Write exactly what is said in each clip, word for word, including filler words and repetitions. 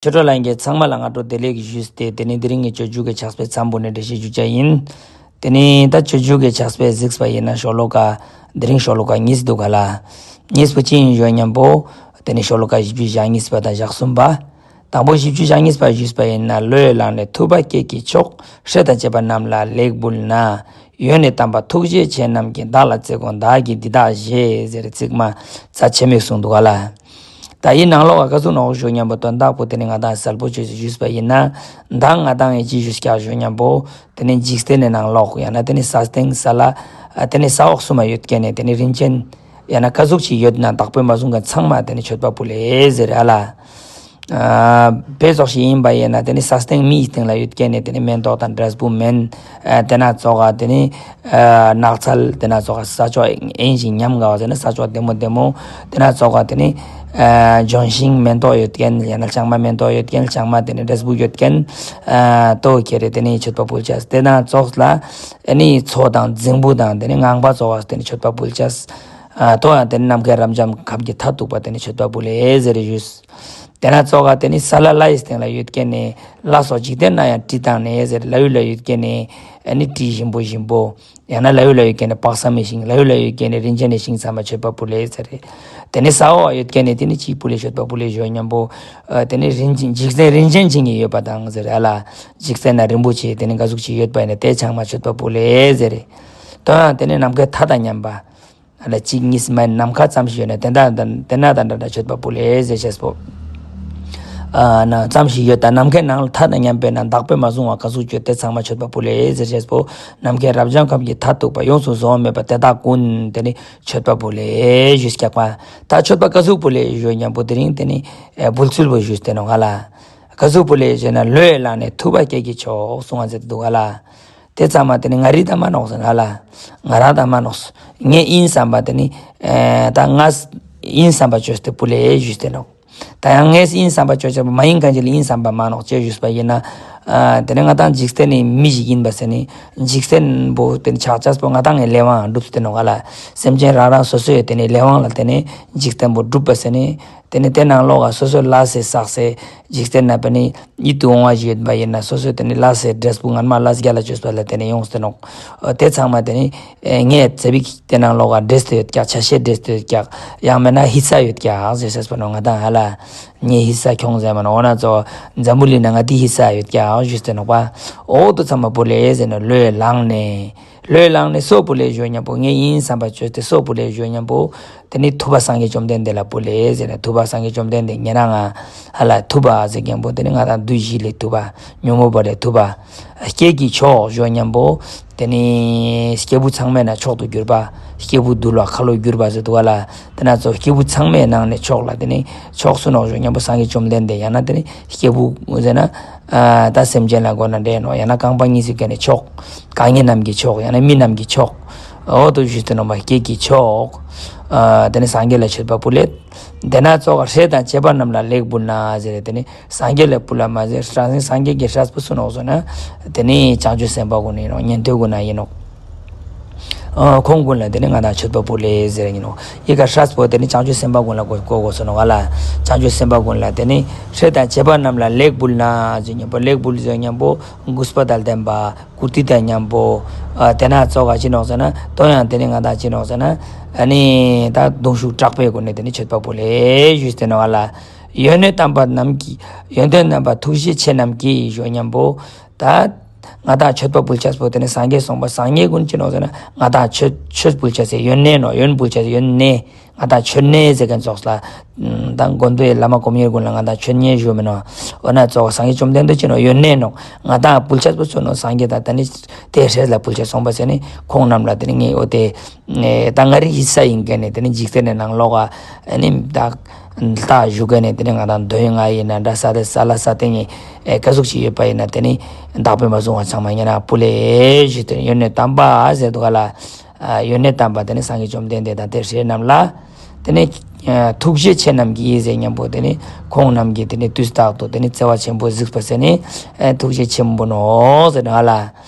ཆོས་གྲོགས་ལྷན་རྒྱས་ཚང་མ་ལ་སྔ་དྲོ་བདེ་ལེགས་ཞུས་ཏེ། དེ་ནས་དེ་རིང་གི་སྤྱོད་འཇུག་གི་ཕྱག་དཔེ་མཚམས་པོ་ནས་འགྲེལ་བཤད་ཞུ་བྱ་ཡིན། དེ་ནས་ད་སྤྱོད་འཇུག་གི་ཕྱག་དཔེ་གཟིགས་པ་ཡིན་ན་ཤོ་ལོ་ཀ། དེ་རིང་ཤོ་ལོ་ཀ་གཉིས་འདུག་ག་ལ། གཉིས་པོ་ཅི་ཡིན་ཞུ་ན་མཉམ་པོ། དེ་ནས་ཤོ་ལོ་ཀ་བཞི་བཅུ་ཞེ་གཉིས་པ་དང་ཞེ་གསུམ་པ། དང་པོ་བཞི་བཅུ་ཞེ་གཉིས་པ་ཞུས་པ་ཡིན་ན། བློས་བླངས་ནས་ཐུབ་པ་སྐྱེས་ཀྱི་མཆོག། སྲས་དང་བཅས་པ་རྣམས་ལ་ལེགས་འབུལ་ན། ཡོན་ནི་དམ་པ་ཐུགས་རྗེ་ཆེ་རྣམས་ཀྱིས། བདག་ལ་བརྩེར་དགོངས་བདག་གིས་འདི་དག་བཞེས། ཟེར་ཚིག་མ་རྩ་ཆེན་མོ་གསུངས་འདུག་ག་ལ། ད་ཡིན་ནང་ལོགས་ཀ་ག་ཟུག་ནོག་ཞུ་ན་མཉམ་པོ་དོན་དག་པོ་དེ་ནི་ང་དང་གསལ་པོ་བྱས་ཞུས་པ་ཡིན་ན། ད་ང་དང་ངས་ཅི་ཞུས་ཀྱག་ཞུ་ན་མཉམ་པོ། དེ་ནི་འཇིག་རྟེན་ནི་ནང་ལོགས་ཡང་ན་དེ་ནི་ས་སྟེང་ས་བླ། དེ་ནི་ས་འོག་གསུམ་མ་ཡོད་མཁན་ནི་དེ་ནི་རིན་ཆེན། ཡང་ན་ག་ཟུག་ཅིག་ཡོད་ན་བདག་པོས་མ་བཟུང་མཁན་ཚང་མ་དེ་ནི་མཆོད་པ་ཕུལ་ལེ་ཟེར་ཨ་ལ། ཨ་དཔེ་ཙོགས་ཤིག་ཡིན་པ་ཡིན་ན་དེ་ནི་ས་སྟེང་མིའི་སྟེང་ལ་ཡོད་མཁན་ནི་དེ་ནི་མེ་ཏོག་དང་འབྲས་བུ་མེན། ཨ་དེ་ན་ཙོགས་ག་དེ་ནི་ཨ་ནགས་ཚལ། དེ་ན་ཙོགས་ག་ས་ཕྱོགས་ཨེན་ཞིག་ཉམས་དགའ་བ་ཟེར་ན་ས་ཕྱོགས་བདེ་མོ་བདེ་མོ། དེ་ན་ཙོགས་ག་དེ་ནི་ཨ་ལྗོན་ཤིང་མེ་ཏོག་ཡོད་མཁན། ཡང་ན་ལྕང་མ་མེ་ཏོག་ཡོད་མཁན། ལྕང་མ་དེ་ནི་འབྲས་བུ་ཡོད་མཁན། ཨ་ལྟོ་ཁྱེར་རེ་དེ་ནི་མཆོད་པ་ཕུལ་བྱས། དེ་ན་ཙོགས་ལ་ཨ་ནི་མཚོ་དང་རྫིང་བུ་དང་དེ་ནི་ངང་པ་ཙོགས་ག་དེ་ནི་མཆོད་པ་ཕུལ་བྱས། ཨ་ལྟོ་ཡང་དེ་ནི་ནམ་མཁའི་རབ་འབྱམས་ཁམས་ཀྱི་མཐས་གཏུགས་པ་དེ་ནི་མཆོད་པ་ཕུལ་ལེ་ཟེར་ཞུས། དེ་ན་ཙོགས་ག་དེ་ནི་ས་བླ་ལྷ་ཡི་སྟེང་ལ་ཡོད་མཁན་ནི། ལྷ་སོགས་འཇིག་རྟེན་ན་ཡང་དྲི་དང་ནི་ཟེར། ལྷ་ཡུལ་ལ་ཡོད་མཁན་ནི་ཨ་ནི་དྲི་ཞིམ་པོ་ཞིམ་པོ། ཡང་ན་ལྷ་ཡུལ་ལ་ཡོད་མཁན་ནི་དཔག་བསམ་མི་ཤིང་། ལྷ་ཡུལ་ལ་ཡོད་མཁན་ནི་རིན་ཆེན་ནི་ཤིང་ཚང་མ་མཆོད་པ་ཕུལ་ལེ་ཟེར། དེ་ནི་ས་འོག་ཡོད་མཁན་ནི་དེ་ནི་ཅི་ཕུལ་ལེ་མཆོད་པ་ཕུལ་ལེ་ཞུ་ན་མཉམ་པོ། ཨ་དེ་ནི་རིན་ཆེན་འཇིག་རྟེན་རིན་ཆེན་ཆིངས་ཡོད་པ་དང་ཟེར་ཨ་ལ། འཇིག་རྟེན་ན་རིན་པོ་ཆེ་དེ་ནི་ག་ཟུག་ཅིག་ཡོད་པ་ཡིན་ན་དེ་ཚང་མ་མཆོད་པ་ཕུལ་ལེ་ཟེར། དོན་ཡང་དེ་ནི་ནམ་མཁའི་མཐའ་དང་མཉམ་པ། ཨ་ལ་གཅིག་གཉིས་མ་ནམ་མཁའ་ཙམ་ཞིག་ཡོད་ན་དེ་འདྲ་དང་དེ་འདྲ་དང་འདྲ་འདྲ་མཆོད་པ་ཕུལ་ལེ་ཟེར་ཅེས་པོ། ཨ་ན་ཙམ་ཞིག་ཡོད་ད་ནམ་མཁའི་ནང་ལ་མཐའ་དང་མཉམ་པའི་ནང་བདག་པོས་མ་བཟུང་བ་ག་ཟུག་ཡོད་དེ་ཚང་མ་མཆོད་པ་ཕུལ་ལེ་ཟེར་ཅེས་པོ། ནམ་མཁའི་རབ་འབྱམས་ཁམས་ཀྱི་མཐས་གཏུགས་པ་ཡོངས་སུ་བཟུང་བ་མེད་པ་དེ་དག་ཀུན་དེ་ནི་མཆོད་པ་ཕུལ་ལེ་ཞུས་ཀྱག་པ། ད་མཆོད་པ་ག་ཟུག་ཕུལ་ལེ་ཞུ་ན་མཉམ་པོ་དེ་རིང་དེ་ནི་ཨེ་འབུལ་ཚུལ་བོ་ཞུས་ཏེ་ནོག་ལ། ག་ཟུག་ཕུལ་ལེ་ཞུ་ན་བློས་བླངས་ནས་ཐུབ་པ་སྐྱེས་ཀྱི་མཆོག་གསུང་བ་མཛད་འདུག་ག་ལ། དེ་ཚང་མ་དེ་ནི་ང་རི་ད་མ་ནོག་ཟེར་ང་ལ། ང་རང་ད་མ་ནོག་ངས་ཡིན་བསམ་པ་དེ་ནི། ཨེ་ད་ང་ཡིན་བསམ་པ་བཅོས་ཏེ་ཕུལ་ལེ་ཞུས་ཏེ་ནོག་ད་ཡང་ངས་ཡིན་བསམ་པ་བཅོས་ཏེ་མ་ཡིན་གང་ཅི་ལ་ཡིན་བསམ་པ་མ་ནོག་ཅེས་ཞུས་པ་ཡིན་ན། ཨ་དེ་ནི་ང་དང་འཇིག་རྟེན་ནི་མི་ཞིག་ཡིན་པ་ཟེར་ནི། འཇིག་རྟེན་པོ་དེ་ནི་ཆགས་ཆགས་པོ་ང་དང་ངའི་ལས་དབང་སྒྲུབ་སྟེ་ནོག་ག་ལ། སེམས་ཅན་རང་རང་སོ་སོའི་དེ་ནི་ལས་དབང་ལ་དེ་ནི་འཇིག་རྟེན་པོ་སྒྲུབ་པ་ཟེར་ནི། དེ་ནི་དེ་ནང་ལོགས་ལ་སོ་སོའི་ལས་སེ་བསགས་སེ། འཇིག་རྟེན་ན་པ་ནི་ཡིད་དུ་འོང་བ་ཞིག་ཡོད་པ་ཡིན་ན་སོ་སོའི་དེ་ནི་ལས་སེ་འབྲས་བུ་སྔན་མ་ལས་རྒྱ་ལ་བཅོས་པ་ལ་དེ་ནི་ཡོངས་ཏེ་ནོག་ཨ་དེ་ཚང་མ་དེ་ནི་ཨེ་ངས་ཚེ་བིག་དེ་ནང་ལོགས་ལ་འབྲེལ་ཏེ་ཡོད་ཀྱག་ཆ་ཤས་འབྲེལ་ཏེ་ཡོད་ཀྱག་ཡང་མིན་ན་ཧི་ས་ཡོད་ཀྱག་ཟེར་ཤེས་པ་ནོག་ང་དང་ཧ་ལ། ངས་ཧི་ས་ཁྱོང་ཟེར་མ་ནོག་འོ་ན་ཚོ་འཛམ་བུ་གླིང་ན་ང་དེ་ཧི་ས་ཡོད་ཀྱག་ཞུས་ཏེ་ནོག་པ། འོ་དུ་ཚང་མ་ཕུལ་ལེ་ཟེར་ནས་བློས་བླངས་ནས། བློས་བླངས་ནས་སུ་ཕུལ་ལེ་ཞུ་ན་མཉམ་པོ། ངས་ཡིན་བསམ་པ་བཅོས་ཏེ་སུ་ཕུལ་ལེ་ཞུ་ན་མཉམ་པོ། དེ་ནི་ཐུབ་པ་སངས་རྒྱས་བཅོམ་ལྡན་འདས་ལ་ཕུལ་ལེ་ཟེར་ནས། ཐུབ་པ་སངས་རྒྱས་བཅོམ་ལྡན་འདས་ཉེ་རང་ང་ཧ་ལ་ཐུབ་པ་ཟེར་མཁན་པོ་དེ་ནི་ང་དང་བདུད་བཞི་ལས་ཐུབ་པ། ཉོན་མོངས་པ་ལས་ཐུབ་པ། སྐྱེས་ཀྱི་མཆོག་ཞུ་ན་མཉམ་པོ། དེ་ནི་སྐྱེས་བུ་ཚང་མའི་ནང་མཆོག་ཏུ་གྱུར་པ། སྐྱེས་བུ་འདུལ་བ་ཁ་ལོ་བསྒྱུར་པ་ཟེར་འདུག་ག་ལ། དེ་ན་ཚོ་སྐྱེས་བུ་ཚང་མའི་ནང་ནས་མཆོག་ལ་དེ་ནི་མཆོག་སུ་ནོག་ཞུ་ན་མཉམ་པོ་སངས་རྒྱས་བཅོམ་ལྡན་འདས། ཡང་ན་དེ་ནི་སྐྱེས་བུ་ཟེར་ན། ཨ་ད་སེམས་ཅན་ལ་གོ་ན་འདྲེ་ནོག་ཡང་ན་རྐང་པ་གཉིས་སུ་ག་ནས་མཆོག་གང་ཉིད་རྣམས་ཀྱི་མཆོག་ཡང་ན་མི་རྣམས་ཀྱི་མཆོག་འོ་དུ་ཞུས་ཏེ་ནོག་མ་སྐྱེས་ཀྱི་མཆོག་ཨ་དེ་ནི་སངས་རྒྱས་ལ་མཆོད་པ་ཕུལ་ལེ། དེ་ན་ཙོགས་སྲས་དང་བཅས་པ་རྣམས་ལ་ལེགས་འབུལ་ན་ཟེར་དེ་ནི་སངས་རྒྱས་ལ་ཕུལ་ལ་མ་ཟེར། སངས་སངས་རྒྱས་ཀྱི་སྲས་པོ་སུ་ནོག་ཟེར་ན། དེ་ནི་བྱང་ཆུབ་སེམས་དཔའ་ཀུན་ཡིན་ནོག་ཉན་ཐོས་ཀུན་ན་ཡིན་ནོག་ཨ་ཁོང་ཀུན་ལ་དེ་ནི་ང་དང་མཆོད་པ་ཕུལ་ལེ་ཟེར་ཡིན་ནོག་ཡི་ག་སྲས་པོ་དེ་ནི་བྱང་ཆུབ་སེམས་དཔའ་ཀུན་ལ་གོ་གོ་གོ་སོ་ནོག་ག་ལ། བྱང་ཆུབ་སེམས་དཔའ་ཀུན་ལ་དེ་ནི་སྲས་དང་བཅས་པ་རྣམས་ལ་ལེགས་འབུལ་ན་ཟེར་མཉམ་པོ། ལེགས་འབུལ་ཟེར་མཉམ་པོ་གུས་པ་དང་ལྡན་པ། བཀུར་སྟི་དང་མཉམ་པོ། ཨ་དེ་ན་ཙོགས་ག་ཅི་ནོག་ཟེར་ན། དོན་ཡང་དེ་ནི་ང་དང་ཅི་ནོག་ཟེར་ན། ཨ་ནི་ད་གདུང་ཤུགས་དྲག་པོའི་སྒོ་ནས་དེ་ནི་མཆོད་པ་ཕུལ་ལེ་ཞུས་ཏེ་ནོག་ག་ལ། ཡོན་གནས་དམ་པ་རྣམས་ཀྱིས། ཡོན་ཏན་རྣམ་པ་ཐུགས་རྗེ་ཆེ་རྣམས་ཀྱིས་ཞུ་ན་མཉམ་པོ། ད་ང་དང་མཆོད་པ་ཕུལ་ཅེས་པོ་དེ་ནི་སངས་རྒྱས་གསུངས་པ། སངས་རྒྱས་ཀུན་ཅི་ནོག་ཟེར་ན། ང་དང་མཆོད་མཆོད་ཕུལ་ཅེས་སི་ཡོན་གནས་ནོག་ཡོན་ཕུལ་ཅེས་སི་ཡོན་གནས། ང་དང་མཆོད་གནས་ཟེར་མཁན་ཙོགས་ལ། ད་མགོན་པོའི་བླ་མ་དཀོན་གཉེར་ཀུན་ལ་ང་དང་མཆོད་གནས་ཞུ་མི་ནོག་འོ་ན་ཙོགས་སངས་རྒྱས་བཅོམ་ལྡན་འདས་ཅི་ནོག་ཡོན་གནས་ནོག་ང་དང་ཕུལ་ཅེས་པོ་ཚུ་ནོག་སངས་རྒྱས་དང་ད་ནི་དེ་སྲས་ལ་ཕུལ་ཅེས་གསུངས་པ་ཟེར་ནི་ཁོང་རྣམས་ལ་དེ་ནི་ངས་འོ་དེ། ད་ང་རི་ཧི་ས་ཡིན་མཁན་ནི་དེ་ནི་འཇིག་རྟེན་ནི་ནང་ལོགས་ཀ་ནི་ད་ལྟ་བཞུགས་མཁན་ནི་དེ་ནི་ང་དང་འདོད་ཡོན་ལྔ་ཡིན་ན་འདྲ། ས་དེ་ས་ལ་ས་སྟེང་ནི་ག་ཟུག་ཅིག་ཡོད་པ་ཡིན་ན་དེ་ནི་བདག་པོས་མ་བཟུང་བ་ཚང་མ་ཉན་ན་ཕུལ་ལེ་ཞུས་ཏེ། ཡོན་གནས་དམ་པ་ཟེར་འདུག་ག་ལ། ཡོན་གནས་དམ་པ་དེ་ནི་སངས་རྒྱས་བཅོམ་ལྡན་འདས་དང་དེ་སྲས་རྣམས་ལ། དེ་ནི་ཐུགས་རྗེ་ཆེ་རྣམས་ཀྱིས་ཟེར་མཉམ་པོ་དེ་ནི་ཁོང་རྣམས་ཀྱིས་དེ་ནི་དུས་རྟག་ཏུ་དེ་ནི་བརྩེ་བ་ཆེན་པོས་གཟིགས་པ་ཟེར་ནི་ཐུགས་རྗེ་ཆེན་པོ་ནོག་ཟེར་འདུག་ག་ལ།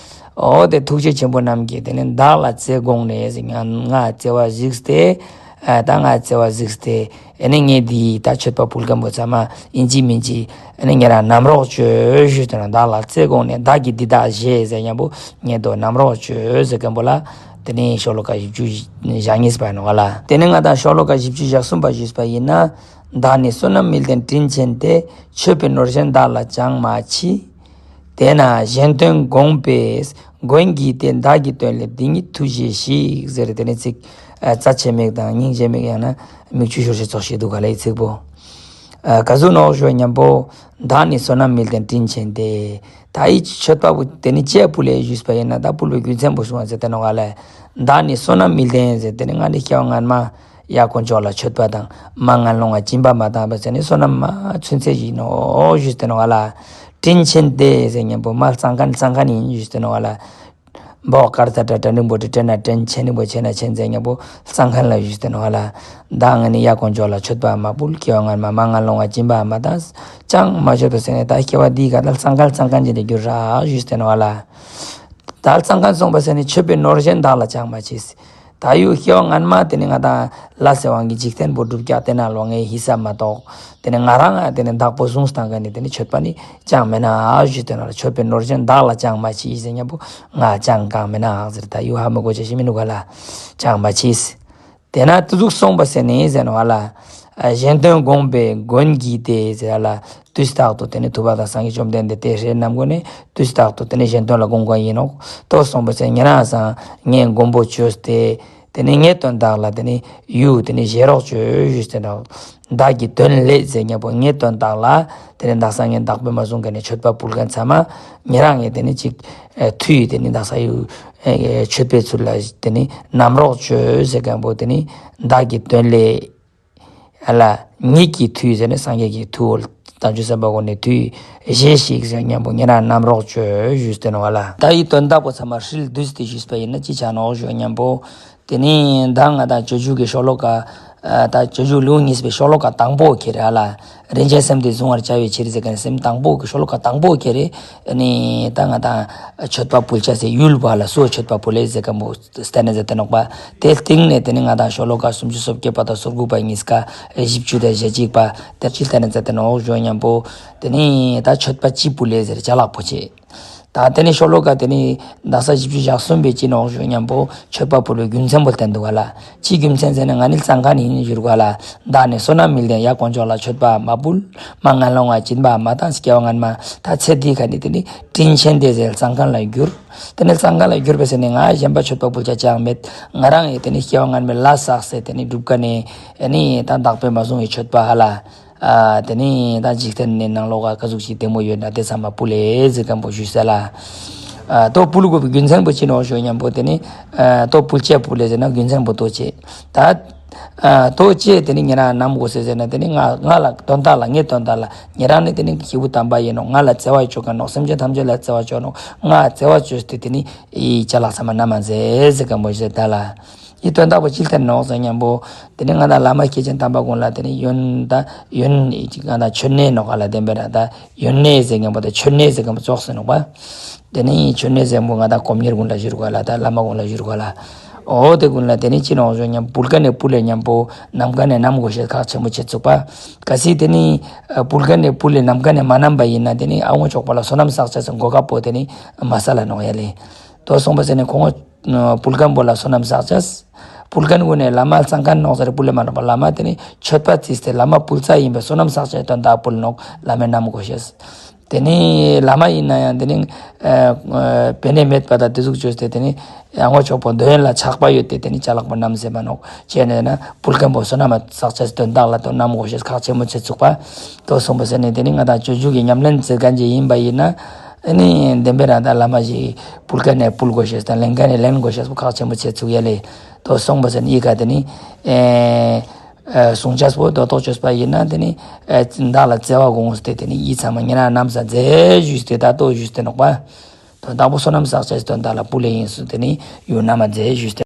འོ་དེ་ཐུགས་རྗེ་ཆེན་པོ་རྣམས་ཀྱིས་དེ་ནི་བདག་ལ་བརྩེར་དགོངས་ནས་ཟེར། ང་ང་བརྩེ་བ་གཟིགས་ཏེ། ཨ་ད་ང་བརྩེ་བ་གཟིགས་ཏེ། ཨ་ནི་ངས་འདི་ད་མཆོད་པ་ཕུལ་མཁན་པོ་ཚང་མ་ཨིན་ཅི་མིན་ཅི་ཨ་ནི་ཉེ་རང་བསྣམས་རོགས་བྱོས་ཞུས་ཏེ་ན། བདག་ལ་བརྩེ་དགོངས་ནས། བདག་གིས་འདི་དག་བཞེས་ཟེར་མཁན་པོ། ངས་དོ་བསྣམས་རོགས་བྱོས་ཟེར་མཁན་པོ་ལ། དེ་ནས་ཤོ་ལོ་ཀ་བཞི་བཅུ་ཞེ་གཉིས་པ་ནོ་ག་ལ། དེ་ནས་ང་དང་ཤོ་ལོ་ཀ་བཞི་བཅུ་ཞེ་གསུམ་པ་ཞུས་པ་ཡིན་ན། བདག་ནི་བསོད་ནམས་མི་ལྡན་དྲིན་ཆེན་ཏེ། མཆོད་པའི་ནོར་གཞན་བདག་ལ་ཅང་མ་མཆིས། དེས་ན་གཞན་དོན་དགོངས་པས་མགོན་བགྱིས་ཏེ། བདག་གི་དོན་སླད་འདི་ཉིད་ཐུགས་བཞེས་ཤིག་ཟེར། དེ་ནས་ཚིག་ཨ་རྩ་ཆེ་མིག་དང་སྙིང་རྗེ་མིག་ཡང་ན་མིག་ཆུ་ཤོར་ཞེས་ཙོགས་ཤིག་འདུག་ག་ལ། ཡི་ཚིག་པོ། ཨ་ག་ཟུག་ནོག་ཞུ་ཉམ་པོ། བདག་ནི་བསོད་ནམས་མི་ལྡན་དྲིན་ཆེན་ཏེ། ད་ཡི་མཆོད་པ་པོ་དེ་ནི་ཅི་ཕུལ་ལེ་ཞུས་པ་ཡིན་ན། ད་ཕུལ་བའི་རྒྱུ་མཚན་པོ་གསུངས་པ་ཟེར་ཏེ་ནོ་ག་ལ། བདག་ནི་བསོད་ནམས་མི་ལྡན་ཟེར། དེ་ནི་ང་ནི་སྐྱེ་བ་སྔན་མ་ཡ་དཀོན་མཆོག་ལ་མཆོད་པ་དང་མ་ངན་སློང་ང་སྦྱིན་པ་མ་བཏང་བ་ཟེར་ནི་བསོད་ནམས་མ་ཚུན་ཆད་ཡིན་ནོ་ཞུས་ཏེ་ནོ་ག་ལ། དྲིན་ཆེན་ཏེ་ཟེར་ཉམ་པོ་མ་ལ་ཙང་ཁན་ཙང་ཁན་ཡིན་ཞུས་ཏེ་ནོ་ག་ལ། འབོག་དཀར་ཐ་དྲ་དྲ་འགྲེང་བུ་དྲི་དྲན་ན་དྲན། ཆེན་འགྲེང་བུ་ཆེ་ན་ཆེན་ཟེར་ཉམ་པོ་ལ་ཙང་ཁན་ལ་ཞུས་ཏེ་ནོ་ག་ལ། བདག་ང་ནི་ཡ་དཀོན་མཆོག་ལ་མཆོད་པ་མ་ཕུལ། སྐྱེ་བ་སྔན་མ་མ་ངན་སློང་ང་སྦྱིན་པ་མ་བཏང་། ཅང་མ་མཆོད་པ་ཟེར་ནས་ད་སྐྱེ་བ་འདིའི་ག་ད་ལ་ཙང་ཁན་ཙང་ཁན་ཅིག་ཏུ་འགྱུར་ར་ཞུས་ཏེ་ནོ་ག་ལ། ད་ལ་ཙང་ཁན་སོང་པ་ཟེར་ནས་མཆོད་པའི་ནོར་གཞན་བདག་ལ་ཅང་མ་མཆིས། ད་ཡུལ་སྐྱེ་བ་སྔན་མ་དེ་ནི་ང་དང་ལ་ཟེར་བ་གི་འཇིག་རྟེན་པོ་སྒྲུབ་རྒྱག་དེ་ན་ལོ་ངའི་ཧི་སབ་མ་གཏོགས། དེ་ནི་ང་རང་ང་དེ་ནི་བདག་པོ་བཟུང་སྟངས་ག་ནི་དེ་ནི་མཆོད་པ་ནི་ཅང་མེད་ན་ཨ་ཞུས་ཏེ་ན་ལ། མཆོད་པའི་ནོར་གཞན་བདག་ལ་ཅང་མ་མཆིས་ཟེར་ཉམ་པོ་ང་ཅང་གང་མེད་ན་ཨ་ཟེར། ད་ཡུལ་ཧ་མི་གོ་ཆ་ཞིག་མི་ནུག་ག་ལ། ཅང་མ་མཆིས། དེ་ན་དུ་ཟུག་སོང་པ་ཟེར་ནས་ཟེར་ནོ་ག་ལ། གཞན་དོན་དགོངས་པས་མགོན་བགྱིས་ཏེ་ཟེར་ལ། དུས་རྟག་ཏུ་དེ་ནི་ཐུབ་པ་དང་སངས་རྒྱས་བཅོམ་ལྡན་འདས་དེ་ཧྲེ་རྣམ་ཀུན་ནས་དུས་རྟག་ཏུ་དེ་ནི་གཞན་དོན་ལ་དགོངས་དགོངས་ཡིན་ནོ། ཏོ་སོང་པ་ཟེར་ཉེ་རང་སང་ངས་མགོན་པོ་བྱོས་ཏེ། དེ་ནི་ངའི་དོན་དག་ལ་དེ་ནི་ཡུལ་དེ་ནི་བཞེས་རོགས་བྱོས་ཞུས་ཏེ་ནོ། བདག་གི་དོན་སླད་ཟེར་ཉམ་པོ་ངའི་དོན་དག་ལ་དེ་ནི་བདག་ས་ངས་བདག་པོས་མ་བཟུང་ག་ནས་མཆོད་པ་ཕུལ་མཁན་ཚང་མ་ཉེ་རང་ངས་དེ་ནི་ཅིག་ཨེ་མཐུ་ཡིས་དེ་ནི་བདག་ས་ཡུལ་ཨེ་མཆོད་པའི་ཚུལ་ལ་དེ་ནི་བསྣམས་རོགས་བྱོས་ཟེར་མཁན་པོ་དེ་ནི་བདག་གི་དོན་སླད། ཨ་ལ། ཉིད་ཀྱི་མཐུ་ཟེར་ནས་སངས་རྒྱས་ཀྱི་མཐུ་འོ། དམ་ཆོས་བསམ་པ་གོ་ནས་མཐུ་བཞེས་ཤིག་ཟེར་ཉམ་པོ་ཉེ་རང་བསྣམས་རོགས་བྱོས་ཞུས་ཏེ་ནོ་ག་ལ། ད་ཡི་དོན་དག་པོ་ཚང་མ་ཧྲིལ་བསྡུས་ཏེ་ཞུས་པ་ཡིན་ན་ཅི་ཆ་ནོག་ཞུ་ཉམ་པོ། དེ་ནི་ད་ང་དང་སྤྱོད་འཇུག་གི་ཤོ་ལོ་ཀ་ཨ་ད་སྤྱོད་འཇུག་ལེའུ་གཉིས་པའི་ཤོ་ལོ་ཀ་དང་པོ་ཁྱེར་ཨ་ལ། རིན་ཆེན་སེམས་དེ་གཟུང་བར་བྱ་བའི་ཕྱིར་ཟེར་མཁན་སེམས་དང་པོ་གི་ཤོ་ལོ་ཀ་དང་པོ་ཁྱེར་རེ། ཨ་ནི་ད་ང་དང་མཆོད་པ་ཕུལ་བྱ་ཟེར་ཡུལ་བ་ལ་སོ་མཆོད་པ་ཕུལ་ལེ་ཟེར་མཁན་པོ་བསྟན་ནས་ཟེར་ཏེ་ནོག་པ། དེ་སྟེང་ནས་དེ་ནི་ང་དང་ཤོ་ལོ་ཀ་སུམ་ཅུ་སོ་བརྒྱད་པ་དང་སོ་དགུ་པ་གཉིས་ཀ་བཞི་བཅུ་དང་ཞེ་གཅིག་པ་དེ་ཅི་བསྟན་ནས་ཟེར་ཏེ་ནོག་ཞུ་ཉམ་པོ། དེ་ནི་ད་མཆོད་པ་ཅི་ཕུལ་ལེ་ཟེར་ཅ་ལག་པོ་ཆེ། ད་དེ་ནི་ཤོ་ལོ་ཀ་དེ་ནི་དག་ས་བཞི་བཅུ་ཞེ་གསུམ་པའི་ཅི་ནོག་ཞུ་ཉམ་པོ་མཆོད་པ་ཕུལ་བའི་རྒྱུ་མཚན་པོ་བསྟན་འདུག་ག་ལ། ཅི་རྒྱུ་མཚན་ཟེར་ན་ང་ནི་ལ་ཙང་ཁན་ཡིན་ཞུ་ག་ལ། བདག་ནི་བསོད་ནམས་མི་ལྡན་ཡ་དཀོན་མཆོག་ལ་མཆོད་པ་མ་ཕུལ། མ་ངན་སློང་ང་སྦྱིན་པ་མ་བཏང་སྐྱེ་བ་སྔན་མ་ད་ཚེ་འདིའི་ཁ་ནི་དེ་ནི་དྲིན་ཆེན་ཏེ་ཟེར་ལ་ཙང་ཁན་ལ་གྱུར། དེ་ནི་ལ་ཙང་ཁན་ལ་གྱུར་པ་ཟེར་ནི་ང་གཞན་པ་མཆོད་པ་ཕུལ་བྱ་ཅང་མེད། ང་རང་ཡི་དེ་ནི་སྐྱེ་བ་སྔན་མའི་ལས་བསགས་ཟེར་དེ་ནི་སྒྲུབ་ཀ་ནི་ཨ་ནི་ད་བདག་པོས་མ་བཟུང་བའི་མཆོད་པ་ཧ་ལ། ཨ་དེ་ནི་ད་འཇིག་རྟེན་ནི་ནང་ལོགས་ཀ་ག་ཟུག་ཅིག་བདེ་མོ་ཡོད་ན་དེ་ཚང་མ་ཕུལ་ལེ་ཟེར་མཁན་པོ་ཞུས་ས་ལ། ཨ་ཏོ་ཕུལ་དགོས་པའི་རྒྱུ་མཚན་པོ་ཅི་ནོག་ཞུ་ཉམ་པོ་དེ་ནི་ཨ་ཏོ་ཕུལ་ཅེས་ཕུལ་ལེ་ཟེར་ན་རྒྱུ་མཚན་པོ་ཏོ་ཅེ། ད་ཨ་ཏོ་ཅེ་དེ་ནི་ཉེ་རང་བསྣམས་དགོས་ཟེར་ཟེར་ན་དེ་ནི་ང་ང་ལ་དོན་དག་ལ་ངའི་དོན་དག་ལ་ཉེ་རང་ནི་དེ་ནི་སྐྱེས་བུ་དམ་པ་ཡིན་ནོག་ང་ལ་བརྩེ་བ་བྱོས་མཁན་ནོག་སེམས་ཅན་ཐམས་ཅད་ལ་བརྩེ་བ་བྱོས་ནོག་ང་བརྩེ་བ་བྱོས་ཏེ་དེ་ནི་ཨི་ཅ་ལག་ཚང་མ་བསྣམས་མ་མཛད་ཟེར་མཁན་པོ་ཞུས་ད་ལ། ཡི་དོན་དག་པོ་ཅི་ལྟར་ནོག་ཟེར་ཉམ་པོ། དེ་ནི་ང་དང་བླ་མ་སྐྱེས་ཆེན་དམ་པ་ཀུན་ལ་དེ་ནི་ཡོན་ད་ཡོན་ང་དང་མཆོད་གནས་ནོག་ག་ལ་བདེན་པའི་ར་ད་ཡོན་གནས་ཟེར་མཁན་པོ་ད་མཆོད་གནས་ཟེར་མཁན་པོ་ཙོགས་ཟེར་ནོག་པ། དེ་ནི་མཆོད་གནས་ཟེར་མཁན་པོ་ང་དང་སྒོམ་གཉེར་ཀུན་ལ་ཞུ་ག་ལ་ད་བླ་མ་ཀུན་ལ་ཞུ་ག་ལ། འོ་དེ་ཀུན་ལ་དེ་ནི་ཅི་ནོག་ཞུ་ཉམ་ཕུལ་མཁན་ནས་ཕུལ་ལེ་ཉམ་པོ་བསྣམས་མཁན་ནས་བསྣམས་དགོས་ཤེས་ཁག་ཆེན་པོ་ཆེ་ཚུགས་པ། གལ་སྲིད་དེ་ནི་ཕུལ་མཁན་ནས་ཕུལ་ལེ་བསྣམས་མཁན་ནས་མ་བསྣམས་པ་ཡིན་ན་དེ་ནི་ཨ་ངོ་ཅོག་པ་ལ་བསོད་ནམས་བསགས་བྱ་ཟེར་གོ་སྐབས་པོ་དེ་ནི་མ་ས་ལ་ནོག་ཡ་ལེ། དོ་སོང་པ་ཟེར་ནས་ཁོང་ངོ་ཕུལ་མཁན་པོ་ལ་བསོད་ནམས་བསགས་བྱས། ཕུལ་མཁན་ཀུན་ནས་བླ་མ་ལ་ཙང་ཁན་ནོག་ཟེར་ཕུལ་ལེ་མ་ནོག་པ། བླ་མ་དེ་ནི་མཆོད་པ་བརྩིས་ཏེ་བླ་མ་ཕུལ་ཚར་ཡིན་པའི་བསོད་ནམས་བསགས་བྱས་དོན་དག་ཕུལ་ནོག་བླ་མའི་བསྣམས་དགོས་ཤེས། དེ་ནི་བླ་མ་ཡིན་ན་ཡང་དེ་ནི་ཨ་ཨ་པེ་ནེ་མེད་པ་དང་དེ་ཟུག་བཅོས་ཏེ་དེ་ནི་ཨ་ངོ་ཅོག་པོ་འདོད་ཡོན་ལ་ཆགས་པ་ཡོད་དེ་དེ་ནི་ཅ་ལག་པོ་བསྣམས་ཟེར་མ་ནོག་ཅེས་ནས་ན་ཕུལ་མཁན་པོ་བསོད་ནམས་བསགས་བྱས་དོན་དག་ལ་དོ་བསྣམས་དགོས་ཤེས་ཁག་ཆེན་མོ་ཆེ་ཚུགས་པ། དོ་སོང་པ་ཟེར་ནས་དེ་ནི་ང་དང་སྤྱོད་འཇུག་གི་ཉམས་ལེན་ཟེར་མཁན་ཅིག་ཡིན་པ་ཡིན་ན། ཨ་ནི་བདེན་པའི་རང་ད་བླ་མ་ཞིག་ཕུལ་མཁན་ནས་ཕུལ་དགོས་ཤེས་དང་ལེན་མཁན་ནས་ལེན་དགོས་ཤེས་པོ་ཁག་ཆེན་པོ་ཆེ་ཚུགས་ཡ་ལེ། དོ་སོང་པ་ཟེར་ནས་ཡི་ག་དེ་ནི་ཨེ་ཨེ་གསུང་བྱས་པོ་དོ་ཐོག་བཅོས་པ་ཡིན་ན་དེ་ནི་ཨེ་བདག་ལ་བརྩེ་བ་དགོངས་ཏེ་དེ་ནི་ཡིད་ཚང་མ་ཉེ་རང་བསྣམས་ས་མཛད་ཞུས་ཏེ་ད་ལྟོ་ཞུས་ཏེ་ནོག་པ། དོན་དག་པོ་བསོད་ནམས་བསགས་བྱས་དོན་དག་ལ་ཕུལ་ལེ་ཡིན་སུ་དེ་ནི་ཡུལ་བསྣམས་མ་མཛད་ཞུས་ཏེ།